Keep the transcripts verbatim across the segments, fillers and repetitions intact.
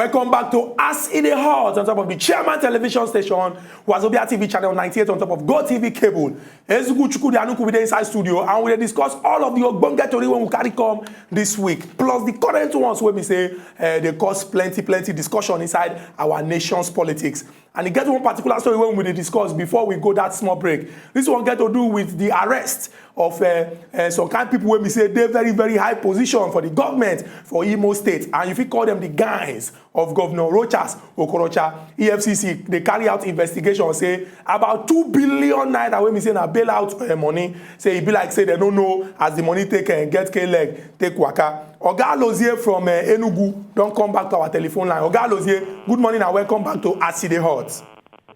Welcome back to As E Dey Hot on top of the Chairman Television Station, Wazobia T V channel ninety-eight on top of Go T V cable. Ezuku Chukwudi Anuku with the inside studio, and we dey discuss all of the ogbonge tori wey we carry come this week, plus the current ones wey be say uh, dey cause plenty plenty discussion inside our nation's politics. And e get one particular story wey we dey discuss before we go that small break. This one get to do with the arrest of uh, uh, some kind people wey be say dey very very high position for the government for Imo State, and you fit call them the guys of Governor Rochas Okorocha. E F C C dey carry out investigation say about two billion naira wey be say na bailout uh, money, say e be like say dem no know as the money take uh, get k leg take waka. Oga Alozie from uh, Enugu don come back to our telephone line. Oga Alozie, good morning and welcome back to As E Dey Hot.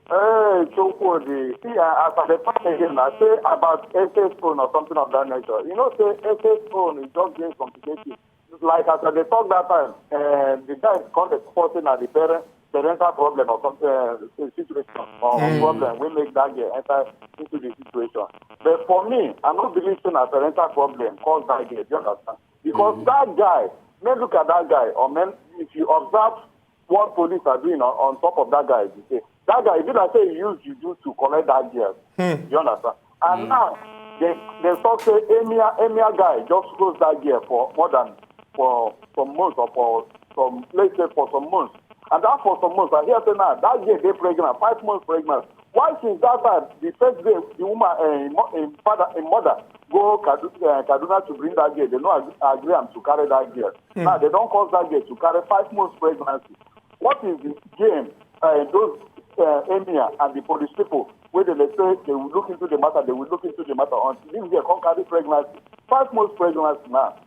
Hey, Chukwudi, see, uh, as I dey talk again, I say about S S phone or something of that nature. You know, say S S phone is just being complicated. Like as I dey talk that time, uh, the guy come dey talk say na the parent parental problem or something uh, situation or mm. problem wey make that girl enter into the situation. But for me, I no believe say na parental problem cause that girl. Do you understand? Because mm. that guy, men look at that guy, or men, if you observe what police are doing on, on top of that guy, you say that guy, if you like say he use juju to collect that girl, mm. you understand? And mm. now they they talk say Emir Emir guy just close that girl for more than for some months or for some let's say for some months. And that for some months, I hear say now that girl dey pregnant, five months pregnant. Why since that time, the first day, the woman, uh, father, his mother, go Kaduna, uh, Kaduna to bring that girl. They no agree am to carry that girl. Mm. Now they don't cause that girl to carry five months pregnancy. What is the game uh, those uh, emir and the police people wey dey dey say they will look into the matter, they will look into the matter until this girl come carry pregnancy, five months pregnancy now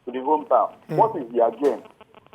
to the hometown. Mm. What is their game?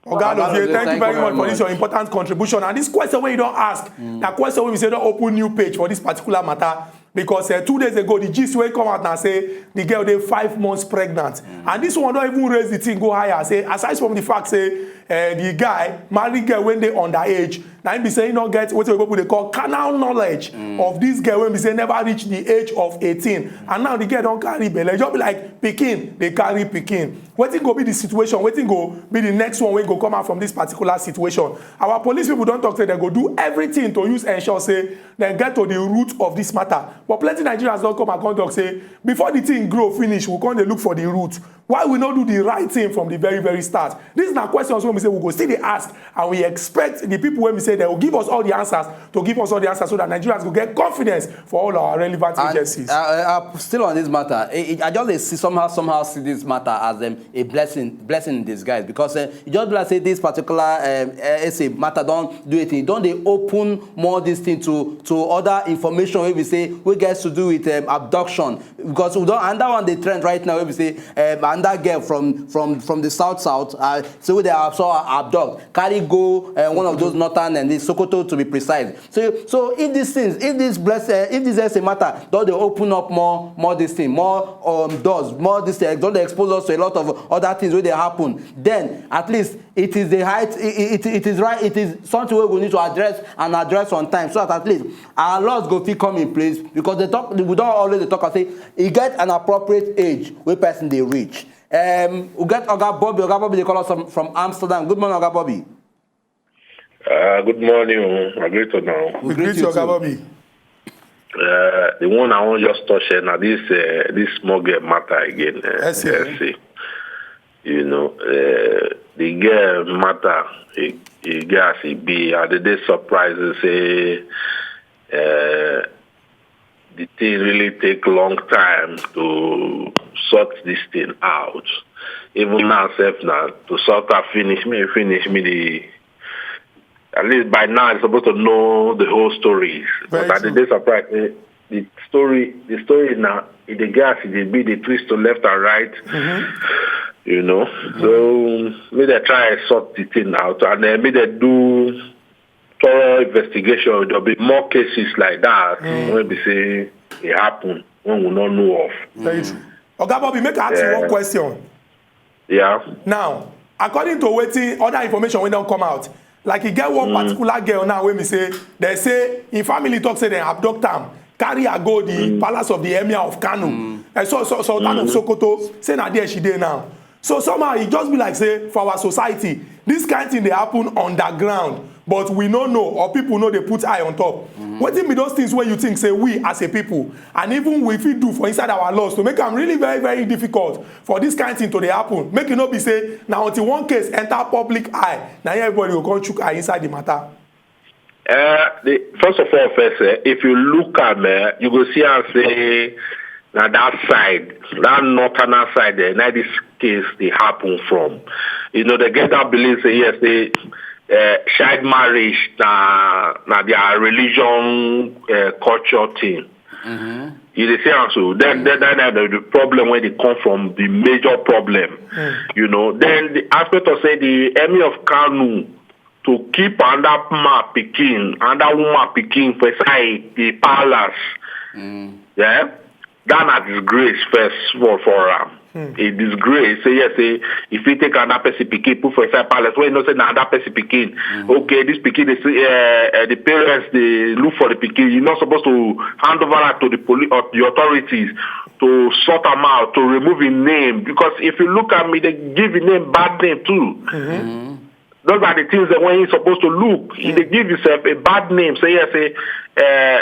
Oga Alozie, thank you very much for this your important contribution. And this question wey you don ask, mm. na question wey we say don open new page for this particular matter. Because uh, two days ago, the gist wey come out na say the girl dey five months pregnant. Mm. And this one don even raise the thing go higher. Say, aside from the fact say uh, the guy marry girl wey dey underage, na him be say he no get wetin people dey call carnal knowledge mm. of this girl wey be say never reach the age of eighteen. And now the girl don carry belle. E just be like pikin dey carry pikin. Wetin go be the situation? Wetin go be the next one wey go come out from this particular situation? Our police people don talk say dem go do everything to use ensure say dem get to the root of this matter. But plenty Nigerians don come and come talk say before the thing grow finish, we come dey look for the root. Why we no do the right thing from the very very start? These na questions wey we say we go still dey ask, and we expect the people wey we say dem go give us all the answers to give us all the answers so that Nigerians go get confidence for all our relevant and, agencies. Uh, uh, still on this matter, I, I just dey see somehow somehow see this matter as um, a blessing blessing in disguise because uh, e just be like say this particular um, essay matter don do it, e don dey open more this thing to to other information wey be say wey gets to do with um, abduction because we don another one dey trend right now wey be say um, another girl from from from the south south uh, say wey dey saw her abduct carry go uh, one of those northern and the Sokoto to be precise. So so if these things, if this bless, uh, if this essay matter don dey open up more more this thing, more um, doors, more this thing don dey expose us to a lot of other things wey dey happen, then at least it is the height it, it, it is right it is something wey we need to address and address on time so that at least our laws go fit come in place because they talk we don always dey talk am say e get an appropriate age wey person dey reach. Um, we get Oga Bobby. Oga Bobby dey call us from, from Amsterdam. Good morning, Oga Bobby. Uh, good morning, I greet you now. We greet you, Oga Bobby. Uh, the one I want just touch here now, this uh, this small girl matter again. Uh, Essay. Essay. You know, uh, the girl matter, he, he gas he be. I did dey surprised to say uh, the thing really take long time to sort this thing out. Even now, self now, to sort out finish me, finish me the at least by now I'm supposed to know the whole story. But I did dey surprised. Eh, the story, the story now, e dey gas, e dey be the twist to left and right. Mm-hmm. You know, mm-hmm. So may they try and sort the thing out, and then may they do thorough investigation. There'll be more cases like that mm. When we say it happen when we don't know of. Mm. Oga Bobby, make I ask yeah. you one question. Yeah. Now, according to wetin other information wey don come out, like e get one mm. particular girl now wey be say dem say im family talk say dem abduct am, carry her go the mm. palace of the emir of Kano, mm. uh, so, so, Sultan mm. of Sokoto, say na there she dey now. So somehow e just be like say for our society, This kind thing dey happen underground, but we no know, or people no dey put eye on top. Wetin be those things wey you think say we as a people, and even we fit do for inside our laws to make am really very, very difficult for this kind thing to dey happen? Make e no be say na until one case enter public eye, na here everybody go come chook eye inside the matter. Uh, the, first of all, first, eh, if you look at me, you go see and say, na that side, that northern side, eh, na this case dey happen from. You know, they get that belief say, yes, the uh, child marriage na na their religion uh, culture thing. You dey see am so. Then, then, then, then the problem when they come from, the major problem. You know, then the aspect of say the Emir of Kanu to keep another man pikin, another woman pikin for inside the palace. Yeah, that na disgrace first for for am. A disgrace. Say yes, say if you take another person pikin put for inside palace, when you know say na another person pikin. Okay, this pikin dey say uh, uh, the parents dey look for the pikin. You're not supposed to hand over that to the police or the authorities to sort am out, to remove his name, because if you look at me, they give his name bad name too. Those are the things that when he's supposed to look, he dey give himself a bad name. Say yes, say uh,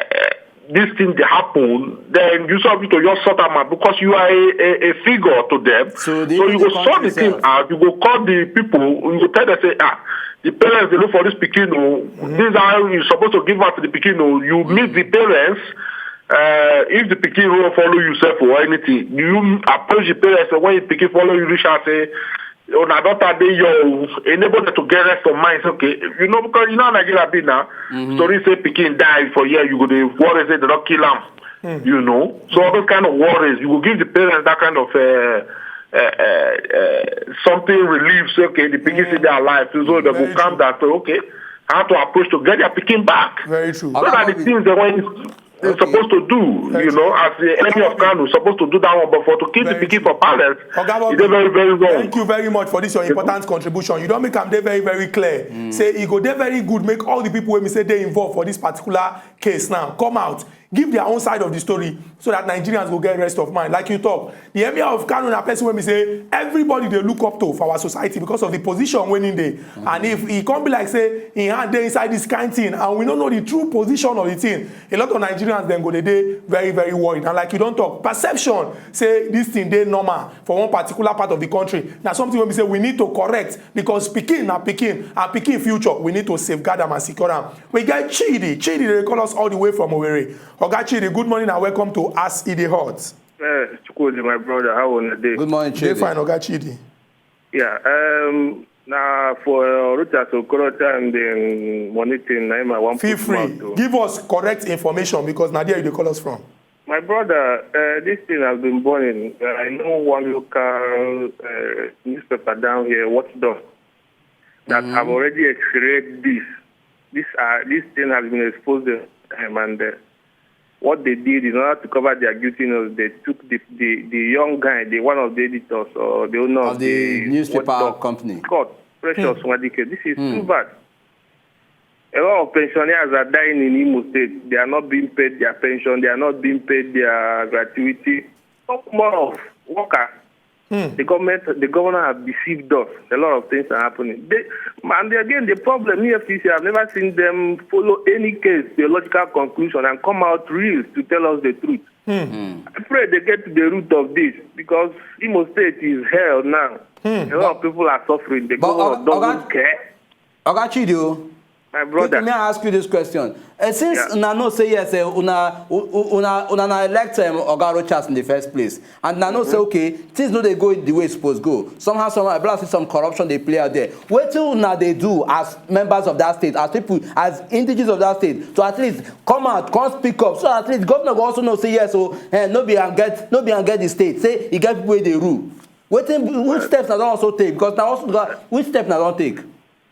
this thing dey happen, then you have to just sort am out because you are a, a, a figure to them. So they so need you to go come sort to the thing themselves. Out. You go call the people. You go tell them say, ah, the parents dey look for this pikin. Oh, this is how you supposed to give out to the pikin. Oh, you meet the parents. Uh, if the pikin won't follow yourself or anything, you approach the parents. And when the pikin follow you, reach out say, "Oh, na daughter dey your, enable them to get rest of mind." It's okay, you know, because you know how Nigeria be now. Story say pikin die for here, you go dey worry say they don't kill him. You know, so all those kind of worries, you go give the parents that kind of uh, uh, uh, uh, something relief. Say, okay, the pikin still dey alive, so they Very go calm true. Down. So okay, how to approach to get their pikin back. Very true. Those are the things that when they're Okay. supposed to do, you know, as the Emir of Kano supposed to do that one, but for to keep the Very pikin true. for palace, Oga Bobby, it's very, very wrong. Thank you very much for this your important contribution. You don make am dey very, very clear. Say e go dey very good make all the people wey be say dey involved for this particular case now come out, give their own side of the story so that Nigerians go get rest of mind. Like you talk, the Emir of Kano na person wey be say everybody dey look up to for our society because of the position wey he dey. And if e come be like say him hand dey inside this kind thing and we no know the true position of the thing, a lot of Nigerians dem go dey dey very, very worried. And like you don talk, perception say this thing dey normal for one particular part of the country na something wey be say we need to correct, because pikin na pikin and pikin future, we need to safeguard am and secure am. We get Chidi. Chidi dey call us all the way from Owerri. Oga Chidi, good morning and welcome to As E Dey Hot. Eh, Chukwudi, my brother, how una dey? Good morning, Dey Chidi. Fine, Oga Chidi. Yeah, um, na for Rochas Okoro time the money thing, na him I wan Feel put free. Mouth to. Give us correct information because na there you dey call us from. My brother, uh, this thing has been burning. Uh, I know one local uh, newspaper down here, Watchdog, that have already experienced this. This uh, this thing has been exposed, um, and uh, what they did in order to cover their guiltiness, they took the, the, the young guy, the one of the editors or the owner of, Of the newspaper Watchdog, company. Scott Precious Nwadike. This is too bad. A lot of pensioners are dying in Imo State. They are not being paid their pension. They are not being paid their gratuity. Talk more of workers. The government, the governor has deceived us. A lot of things are happening. They, and again, the problem, E F C C, I've never seen them follow any case to a logical conclusion and come out real to tell us the truth. I pray they get to the root of this because Imo State is hell now. A lot of people are suffering. The But governor Oga- doesn't Oga- care. Oga Chidi o. My brother. Let me ask you this question. Uh, since Yeah. una know say yes, uh, una, u- u- una, una na elect um, Oga Rochas in the first place, and una know say okay, things no dey go the way e suppose go. Somehow, somehow, I see some corruption dey play out there. Wetin una dey do as members of that state, as people, as indigenous of that state, to at least come out, come speak up, so at least governor go also know say yes, so eh, no be am get, no be am get the state. Say e get people wey dey rule. Wetin, which steps una don also take? Because na also which step una don take?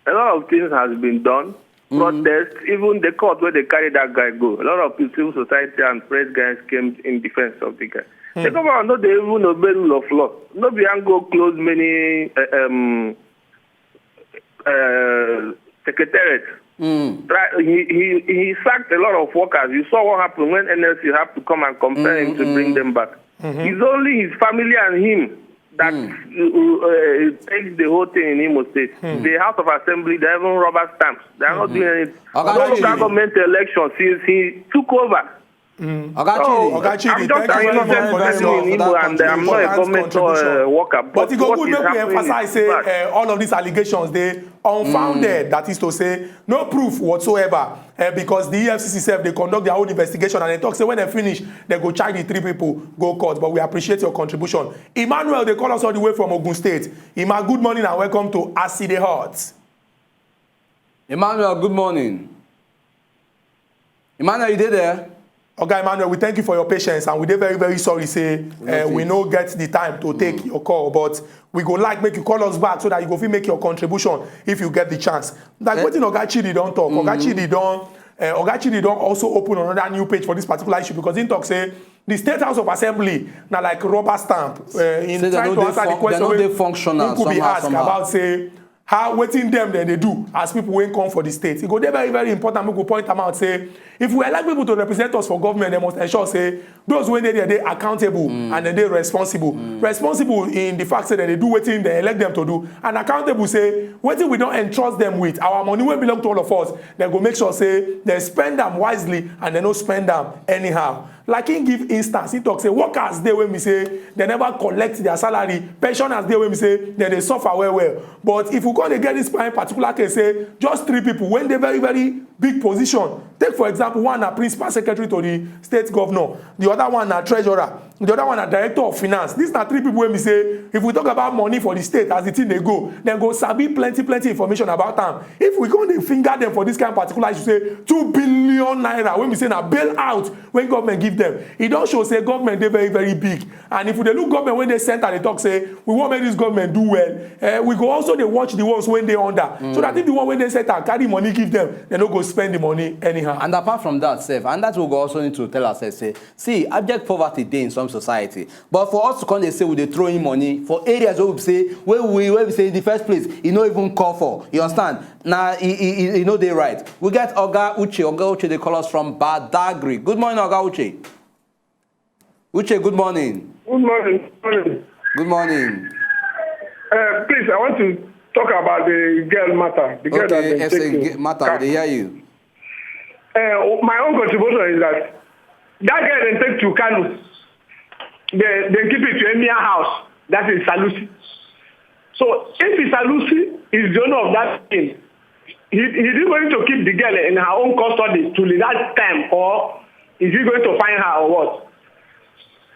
A lot of things has been done. Protest, even the court where they carry that guy go. A lot of people, civil society and press guys came in defense of the guy. The government no dey even obey rule of law. No be am go close many uh, um, uh, secretariat. Try, he, he, he sacked a lot of workers. You saw what happened when N L C had to come and compel him to bring them back. It's only his family and him that uh, uh, takes the whole thing in Imo State. The House of Assembly, they even rubber stamps. They are not doing anything. Oga Local Chidi. Government election since he took over. Oga Chidi. Oga Chidi, I'm just an innocent person in Imo, and I'm not a government uh, worker. But it go good make we emphasize say uh, all of these allegations they unfounded. That is to say, no proof whatsoever. Uh, because the E F C C sef they conduct their own investigation and they talk say when they finish, they go charge the three people go court. But we appreciate your contribution. Emmanuel, they call us all the way from Ogun State. Emma, good morning and welcome to As E Dey Hot. Emmanuel, good morning. Emmanuel, you dey there? Oga Emmanuel, we thank you for your patience and we dey very, very sorry say uh, we no get the time to take your call, but we go like make you call us back so that you go fit make your contribution if you get the chance. Like wetin Oga Chidi don talk, Oga Chidi don uh, Oga Chidi don also open another new page for this particular issue because he talk say the State House of Assembly na like rubber stamp uh, in trying to answer the question wey Nkubi ask about say how wetin dem dem dey do as people wey come for the state. E go dey very, very important make we point am out say if we elect people to represent us for government, dem must ensure say those wey dey there dey accountable and dem dey responsible. Responsible in the fact say dem dey do wetin dem elect dem to do, and accountable say wetin we don entrust dem with, our money wey belong to all of us, dem go make sure say dem spend am wisely and dem no spend am anyhow. Like him give instance, he talk say workers dey wey be say dem never collect their salary, pensioners dey wey be say dem dey suffer well well. But if we come dey get this kind particular case say just three people wey dey very, very big position, take for example one na principal secretary to the state governor, the other one na treasurer, the other one na director of finance. These na three people wey be say if we talk about money for the state as the thing dey go, dem go sabi plenty, plenty information about am. If we come dey finger dem for this kind particular issue say two billion naira wey be say na bail out wey government give dem, e don show say government dey very, very big. And if we dey look government wey dey center dey talk say we wan make this government do well, eh, we go also dey watch the ones wey dey under so that if the one wey dey center carry money give dem, dem no go spend the money anyhow. And apart from that sef, and that we go also need to tell ourselves say, see, abject poverty dey in some society, but for us to come dey say we dey throw in money for areas wey we say wey we wey we say in the first place e no even call for, you understand? Na e e e e no dey right. We get Oga Uche. Oga Uche dey call us from Badagry. Good morning, Oga Uche. Uche, good morning. Good morning. Good morning. Good morning. Uh, please, I want to talk about the girl matter. The girl that Okay, they take to F C G matter, we dey hear you. Uh, my own contribution is that that girl they take to Kano, they, they keep it to Emir house. That is Salusi. So if Salusi is the owner of that thing, he, he is going to keep the girl in her own custody till that time, or is he going to find her or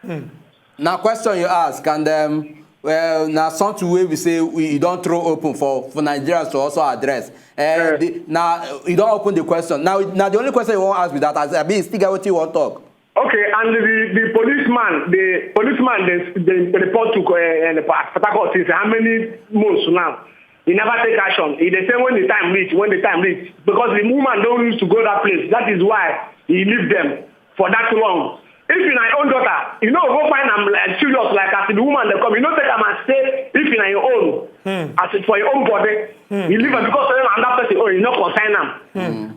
what? Na question you ask, and um, well, na something wey we say we e don throw open for for Nigerians to also address. Uh, the, na you don open the question. Now, na the only question you wan ask be that, as I be still get wetin you wan talk. Okay, and the, the policeman, the policeman, they, they report to uh, Port Harcourt since how many months now? He never take action. He dey say when the time reach, when the time reach, because the woman don't used to go that place. That is why he leave them for that long. If you na your own daughter, you know go find am like serious, like as the woman dey come, you know take am and say if you na your own, as it for your own body, you leave am because of another person own, you no concern am.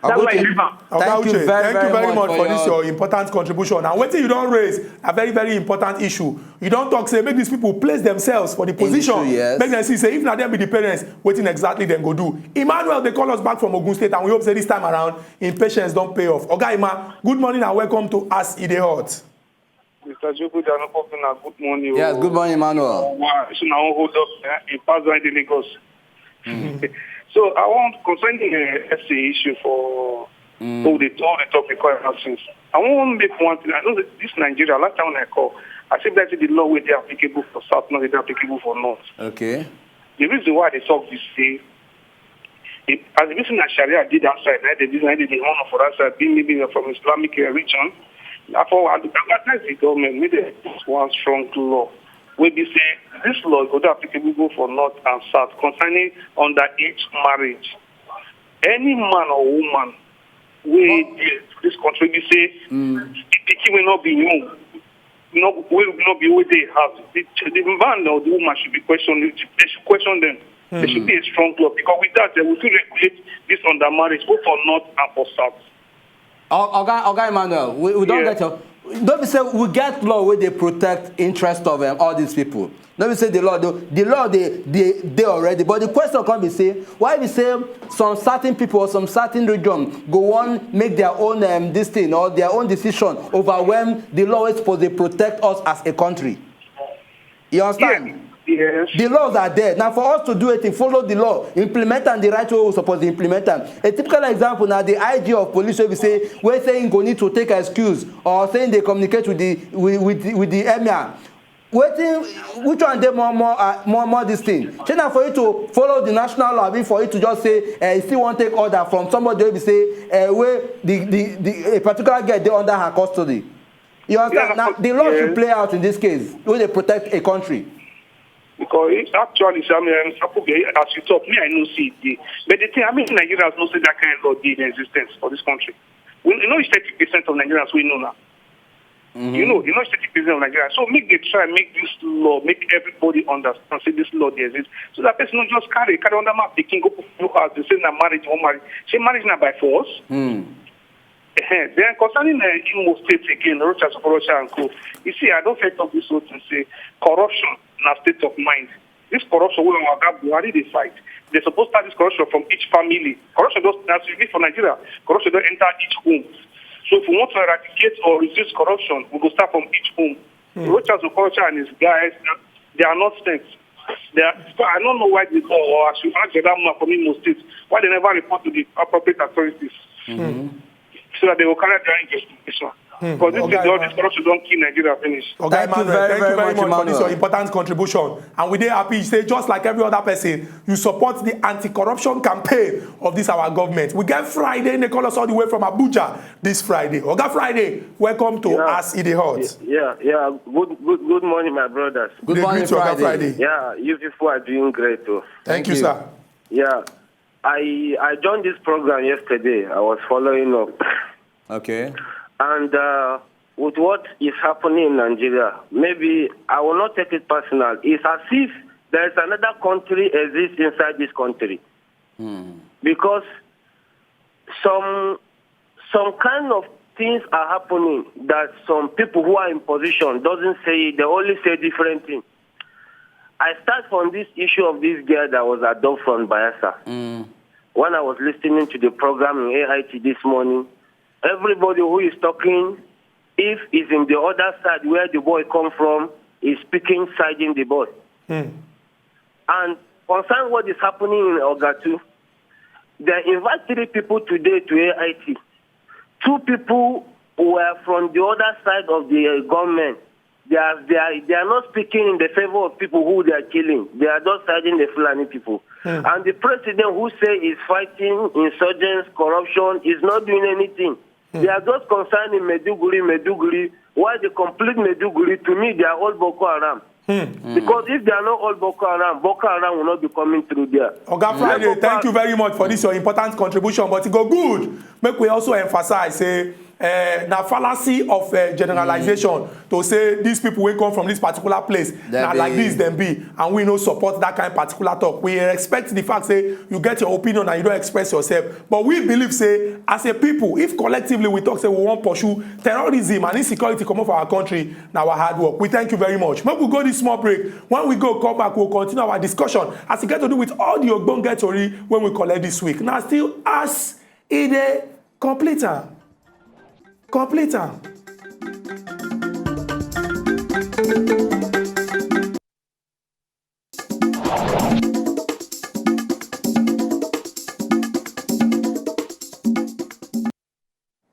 That's why you leave am. Oga Thank you Uche, very, thank you very very much much for for this your your important contribution. And wetin you don raise, a very, very important issue. You don talk say make these people place themselves for the position. Issue, yes. Make dem see say if na dem be the parents, wetin exactly dem go do. Emmanuel dey call us back from Ogun State, and we hope say this time around, im patience don pay off. Oga Emma, good morning and welcome to As E Dey Hot. Mister Jobu Dano Popina, good morning. Yes, good morning, Emmanuel. Wow, so now hold up eh, in Pazwan, the Lagos. So I want concerning the S A issue for all the all the topic quite since. I want make one thing. I know that this Nigeria, last time when I call, I said that the law will be applicable for South, not will be applicable for North. Okay. The reason why they talk this say, it, as the reason that Sharia did outside, right? The reason I did the honor for that side, being maybe from Islamic uh, region. Therefore, I would advise the government, maybe they put one strong law where they say this law is going to applicable for North and South concerning underage marriage. Any man or woman wey dey this country be say the pikin wey no be him own, no wey no be wey dey house, the, the man or the woman should be questioned. They should question them. There should be a strong law because with that they will still regulate this undermarriage both for North and for South. O- Oga Oga Emmanuel, we, we don Yes. get your No be say we get law wey dey protect interest of um, all these people. No be say the law dey the law dey dey dey already, but the question come be say, why be say some certain people or some certain region go wan make their own um, this thing or their own decision overwhelm the law wey suppose dey protect us as a country? You understand? Yes. The laws are there. Now for us to do it, follow the law, implement am the right way we suppose implement am. A typical example na the I G of police wey be say wey say im go need to take excuse or say im dey communicate with the with with the, with the emir. Wetin, which one dey more more uh, more more this thing? Shey na for you to follow the national law, abi for you to just say uh, you still wan take order from somebody wey be say uh, wey the the the a particular girl dey under her custody? You understand? Yeah, Na of the law course, should yes. Play out in this case wey dey protect a country. Because it, actually, Samuel, as you talk, me, I know see it dey. But the thing, I mean, Nigerians know say that kind of law dey in existence for this country. We, you know, it's thirty percent of Nigerians we know now. You know, you know, thirty percent of Nigerians. So make they try make this law, make everybody understand say this law dey exist. So that person no just carry, carry under my pikin, go put new house, they say na marriage, one marriage. Say marriage na by force. Eh, then concerning uh, Imo State again, Rochas of Russia and Co. You see, I don't fit talk this whole thing. Say corruption na state of mind. This corruption wey our oga Buhari dey fight, they suppose start this corruption from each family. Corruption don, as you live for Nigeria, corruption don enter each home. So if we want to eradicate or reduce corruption, we go start from each home. Rochas of Russia and his guys, they are not saints. They are, I don't know why they go or as you ask that man from Imo State, why they never report to the appropriate authorities so that they will carry their investigation. Because this Okay, is all man. This corruption don kill Nigeria finish. Oga Thank you Emmanuel, very, thank very you very much, much for this your Emmanuel. Important contribution, and we dey happy say just like every other person, you support the anti-corruption campaign of this our government. We get Friday, they call us all the way from Abuja this Friday. Oga Friday, welcome to Yeah. As It Dey Hot. Yeah, yeah. Good, good, good morning, my brothers. Good They morning, greet you, Oga Friday. Friday. Yeah, you people are doing great, too. Thank Thank you, you. Sir. Yeah, I I joined this program yesterday. I was following up, Okay. and uh, with what is happening in Nigeria, maybe I will not take it personal. It's as if there is another country exists inside this country, because some some kind of things are happening that some people who are in position doesn't say it. They only say different things. I start from this issue of this girl that was adopted from Bayelsa. When I was listening to the program in A I T this morning, everybody who is talking, if is in the other side where the boy come from, is speaking siding the boy. And concern what is happening in Ogatu, they invite three people today to A I T. Two people were from the other side of the uh, government. They are, they, are, they are not speaking in the favor of people who they are killing. They are just siding the Fulani people. And the president who say is fighting insurgents, corruption, is not doing anything. They are just concerned in Meduguri, Meduguri. Why they complete Meduguri? To me, they are all Boko Haram. Because if they are not all Boko Haram, Boko Haram will not be coming through there. Oga Friday, Let thank go you very much for this your important contribution, but e go good make we also emphasize say uh, na fallacy of uh, generalization to say these people wey come from this particular place na be- like this dem be, and we no support that kind particular talk. We respect the fact say you get your opinion and you don express yourself, but we believe say as a people, if collectively we talk say we wan pursue terrorism and insecurity comot for our country, na our hard work. We thank you very much. Make we go this small break. When we go come back, we will continue our discussion as e get to do with all the ogbonge tori wey we collect this week. Na still As E Dey Complete am. Complete am.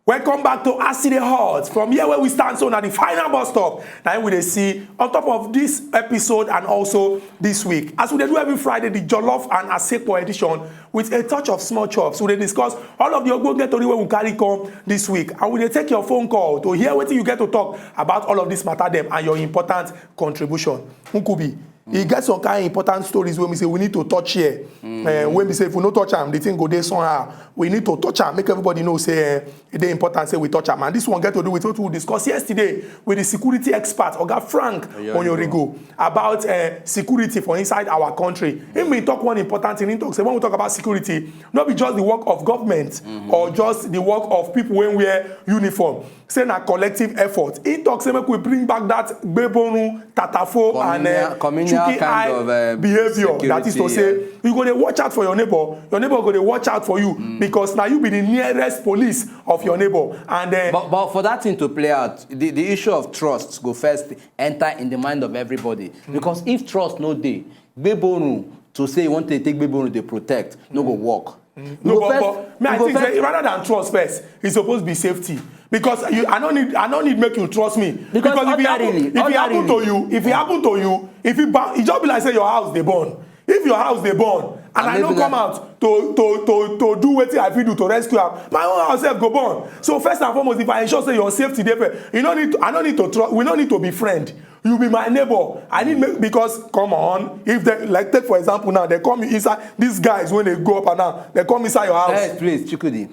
Welcome back to As E Dey Hot. From here where we stand so na the final bus stop na im we dey see on top of this episode and also this week. As we dey do every Friday, the Jollof and Asepo edition with a touch of small chops. We dey discuss all of the ogbonge tori wey we carry come this week, and we dey take your phone call to hear wetin you get to talk about all of this matter dem and your important contribution. Nkubi, E get some kind important stories wey we say we need to touch here. Eh, wey we say if we no touch am, the thing go dey somehow. We need to touch am, make everybody know say, eh, e dey important say we touch am. And this one get to do with what we discuss yesterday with the security expert, Oga Frank Oyorigo, about, eh, security for inside our country. He bin talk one important thing. He talk say when we talk about security, no be just the work of government or just the work of people wey wear uniform. Say na collective effort. He talk say make we bring back that gbeborun, tatafo, and, eh, chuki eye behavior. That is to say, you go dey watch out for your neighbor. Your neighbor go dey watch out for you because na you be the nearest police of your neighbor. And, eh, But, but for that thing to play out, the, the issue of trust go first enter in the mind of everybody. Because if trust no dey, gbeborun to say you want to take gbeborun dey protect, no go work. No, but, but me, I think say rather than trust first, e suppose be safety. Because you, I no need, I no need make you trust me. Because if it happen, if it happen to you, if it happen to you, if it burn, e just be like say your house dey burn. If your house dey burn and I no come out to, to, to, to do wetin I fit do to rescue am, my own house sef go burn. So first and foremost, if I ensure say your safety dey first, you no need to, I no need to trust, we no need to be friend. You be my neighbor. I need make, because come on, if they, like, take for example now, they come inside, these guys, when they go up and down, they come inside your house. Hey, please, Chukwudi.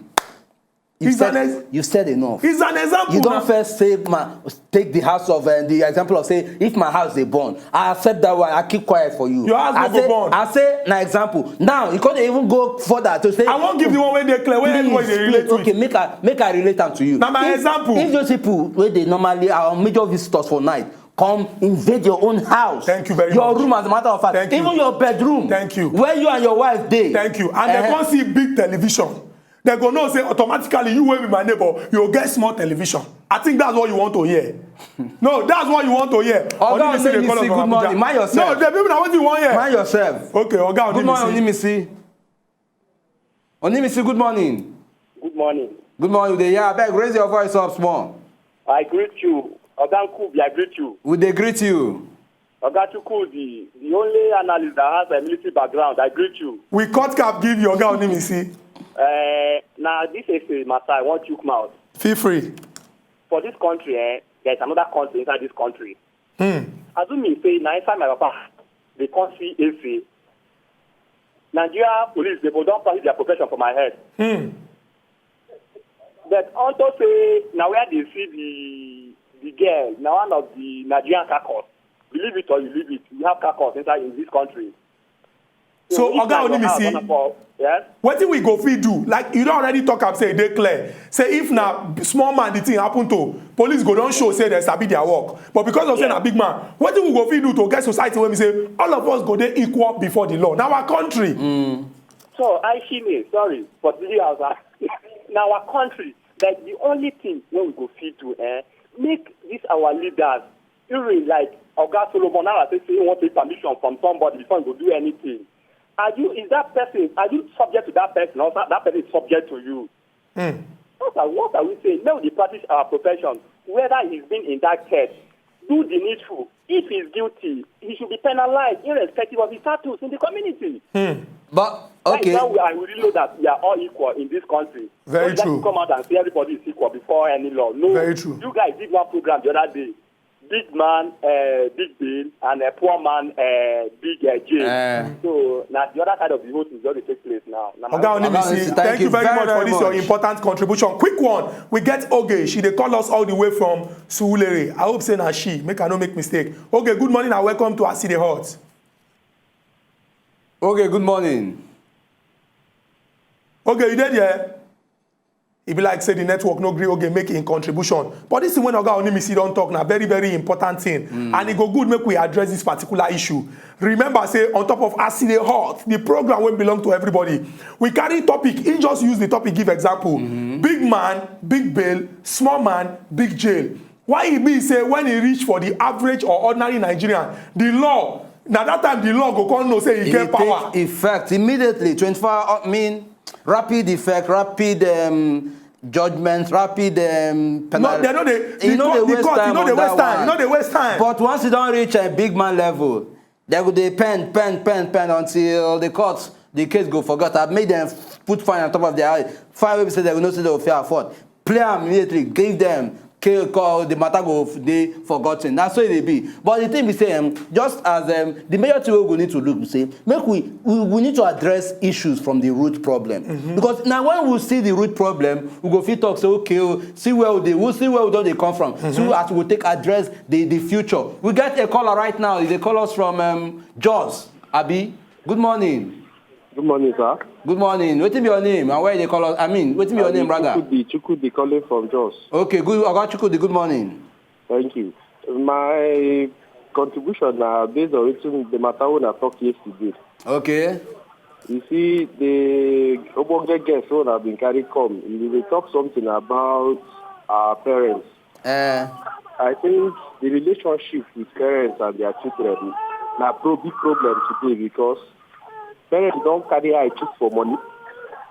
You've said, you've said enough. It's an example. You don't first say, ma, take the house of, uh, the example of say, if my house dey burn, I accept that one. I keep quiet for you. Your house I go burn. I say na example. Now you can't even go further to say. I won't give the one where they clear, where everybody they relate. Okay, make I, make I relate am to you. Now my example. If those people where they normally are major visitors for night, come invade your own house. Thank you very much. Your room, as a matter of fact, even your bedroom. Thank you. Where you and your wife dey. Thank you. And they come see big television. They go know say automatically you will be my neighbor. You get small television. I think that's what you want to hear. No, that's what you want to hear. Oga Onimisi, good morning. Mind yourself. No, the people na wetin you wan hear. Mind yourself. Okay, Oga Onimisi. Good morning, Onimisi. Onimisi, good morning. Good morning. Good morning. We dey hear. Abeg, raise your voice up small. I greet you. Oga Nkubi, I greet you. We dey greet you. Oga Chukwudi, the only analyst that has a military background, I greet you. We cut cap give you, Oga Onimisi. Uh, now, this is a matter I want you come out. Feel free. For this country, eh, there's another country inside this country. Hmm. Assuming say na inside my papa, they can't see A C. Nigeria police, they go don pass their profession for my head. Hmm. But unto say na where they see the the girl, na one of the Nigerian carcass. Believe it or you leave it, we have carcass inside in this country. So, Oga Onimisi, yes? Wetin we go fit do? Like, you don already talk am say e dey clear. Say if na small man the thing happen to, police go don show say they sabi their work. But because of say na big man, wetin we go fit do to get society wey be say all of us go dey equal before the law? Na our country. So, I see me, sorry, but really, I was asking. Na our country, like, the only thing wey we go fit do, eh, make this our leaders, you really like Oga Solomon, now I say, say he want take permission from somebody before he go do anything. Are you, is that person, are you subject to that person, or that person is subject to you? Hmm. What are, what are we saying? Make we dey practice our profession, whether he's been indicted, do the needful. If he's guilty, he should be penalized irrespective of his status in the community. Hmm. But, okay. That is why we, I will really know that we are all equal in this country. Very true. Don't just come out and say everybody is equal before any law. No. Very true. You guys did one program the other day. Big man, uh, big bill, and a poor man, uh, big, uh, jail. Eh. So, now the other side of the whole thing is going to take place now. Now, Oga Onimisi, thank you very much for this your important contribution. Quick one, we get Oge. She dey call us all the way from Surulere. I hope say na she, make I no make mistake. Oge, good morning and welcome to As E Dey Hot. Oge, good morning. Oge, you dey there? E be like say the network no gree Oge make im contribution. But this thing wey Oga Onimisi don talk na very, very important thing. Mm. And e go good make we address this particular issue. Remember say on top of As E Dey Hot, the program wey belong to everybody, we carry topic. He just use the topic give example. Mm-hmm. Big man, big bail, small man, big jail. Why e be say when e reach for the average or ordinary Nigerian, the law, na that time the law go come know say e get power. Effect immediately, twenty-four hour, I mean, rapid effect, rapid, um, judgment, rapid, um, penal-, no, they no dey, e no dey waste time on that one. E no dey waste time. But once e don reach a big man level, they go dey pen, pen, pen, pen until the court, the case go forget. I make them put fine on top of their eye. Fine wey be say they go know say they go fit afford. Play am immediately, give them K call, the matter go f- dey forgotten. Na so e dey be. But the thing be say, um, just as, um, the major thing we go need to look be say, make we, we we need to address issues from the root problem. Because now when we see the root problem, we go fit talk say, okay, oh, see where we dey, we see where we don dey come from. See as we go take address the the future. We get a caller right now. They call us from, um, Jos. Abi, good morning. Good morning, sir. Good morning. Wetin be your name and where you dey call us? I mean, wetin be your name, brother? Chukwudi, Chukwudi calling from Jos. Okay, good. Oga Chukwudi, good morning. Thank you. My contribution na based on wetin the matter wey I talk yesterday. Okay. You see, the ogbonge guest wey I been carry come, he dey talk something about our parents. Eh. I think the relationship with parents and their children na pro big problem today, because parents don carry eye chook for money,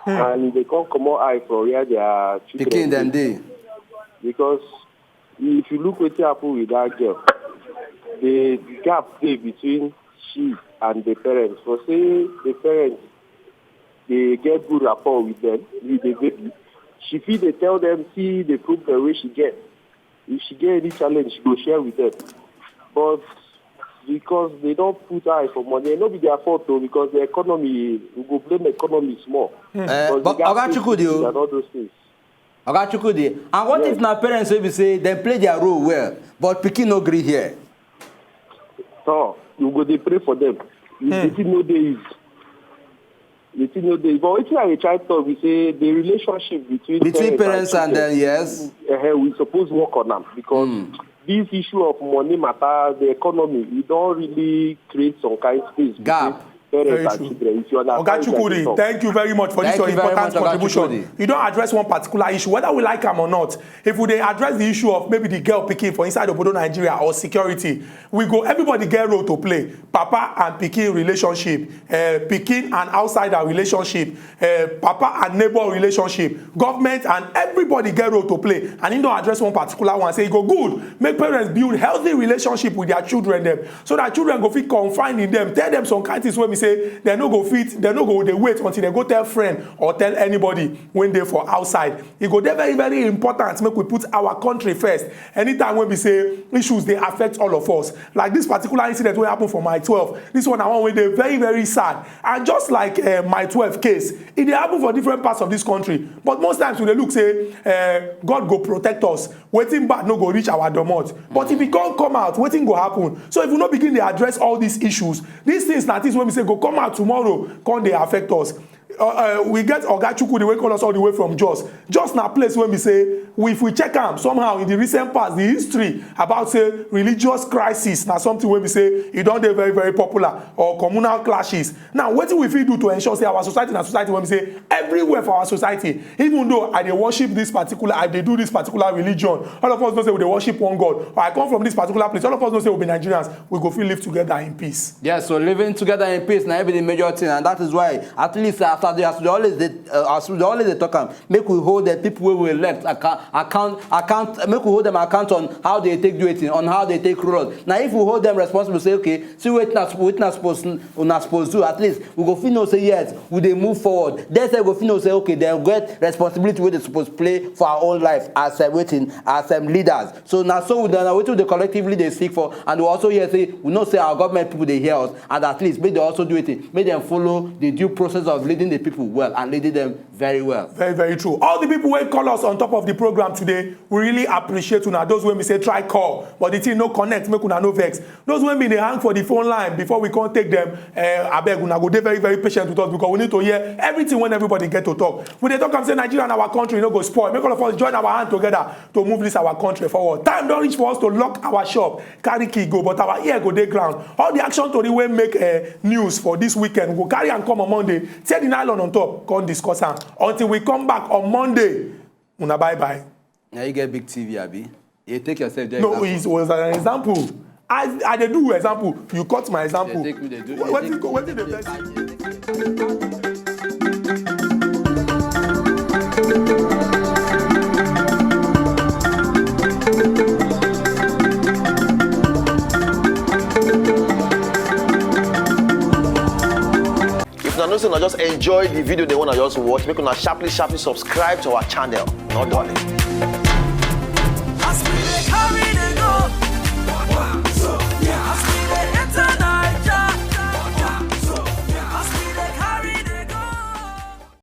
and they come comot eye for where their children pikin dem dey. Because if you look wetin happen with that girl, the gap dey between she and the parents. For say the parents dey get good rapport with them, with the baby, she fit dey tell them, see the problem wey she get. If she get any challenge, she go share with them. But because they don put eye for money, no be their fault o, because the economy, we go blame economy small. Eh, because but the gas Oga Chukwudi o. And all those things. Oga Chukwudi, and what if na parents wey be say dem play their role well, but pikin no gree hear? So, you go dey pray for them. You, the thing no dey easy. The thing no dey. But wetin I dey try talk be say the relationship between Between parents and children, then, yes. Eh, we suppose work on am, because this issue of money matter, the economy, e don really create some kind space between Gap. Parents and children. If you understand Oga wetin I dey Chukwudi, talk. Thank you very much for this Thank your you very important much, Oga contribution. Chukwudi. You don address one particular issue, whether we like am or not. If we dey address the issue of maybe the girl pikin for inside obodo Nigeria or security, we go, everybody get role to play. Papa and pikin relationship, eh, pikin and outsider relationship, eh, papa and neighbor relationship, government and everybody get role to play. And he don address one particular one, say e go good make parents build healthy relationship with their children dem, so that children go fit confide in them, tell them some kind things wey be say dem no go fit, dem no go dey wait until dem go tell friend or tell anybody wey dey for outside. E go dey very, very important make we put our country first. Anytime wey be say issues dey affect all of us, like this particular incident wey happen for Mile twelve, this one na one wey dey very, very sad. And just like, eh, Mile twelve case, e dey happen for different parts of this country. But most times we dey look say, eh, God go protect us, wetin bad no go reach our domot. But if e come come out, wetin go happen? So if we no begin dey address all these issues, these things na things wey be say go come out tomorrow, come dey affect us. Uh, uh, we get Oga Chukwudi wey call us all the way from Jos. Jos na place wey be say, we, if we check am somehow in the recent past, the history about say religious crisis na something wey be say e don dey very, very popular, or communal clashes. Now, wetin we fit do to ensure say our society na society wey be say everywhere for our society, even though I dey worship this particular, I dey do this particular religion, all of us know say we dey worship one God, or I come from this particular place, all of us know say we be Nigerians, we go fit live together in peace. Yes, so living together in peace na be the major thing, and that is why at least as, as, as we dey always dey, uh, as we dey always dey talk am, make we hold the people wey we elect account, account, account, make we hold them account on how they take do it, on how they take rule us. Now, if we hold them responsible, say, okay, see wetin una, wetin una suppose, una suppose do, at least we go fit know say yes, we dey move forward. Dem sef go fit know say, okay, dem get responsibility wey dem suppose play for our own life as, uh, wetin, as, um, leaders. So na so we, na wetin we dey collectively dey seek for, and we also hear say, we know say our government people dey hear us, and at least make dem also do wetin, make dem follow the due process of leading the people well and leading them very well. Very, very true. All the people wey call us on top of the program today, we really appreciate una. Those wey be say try call, but the thing no connect, make una no vex. Those wey be dey hang for the phone line before we come take them, eh, abeg, una go dey very, very patient with us, because we need to hear everything wey everybody get to talk. We dey talk am say Nigeria na our country, e no go spoil. Make all of us join our hand together to move this our country forward. Time don reach for us to lock our shop, carry key go, but our ear go dey ground. All the action tori wey make, eh, news for this weekend, we go carry am come on Monday. Tear the nylon on top, come discuss am. Until we come back on Monday, una bye bye. Now you get big T V, abi? You take yourself there. No, example. It was an example. I, I dey do example. You cut my example. They take me, they do, Wha- they wetin take go- me, wetin dey they vex take you? If una know say una just enjoy the video, they wanna just watch, make una sharply, sharply subscribe to our channel. Not darling.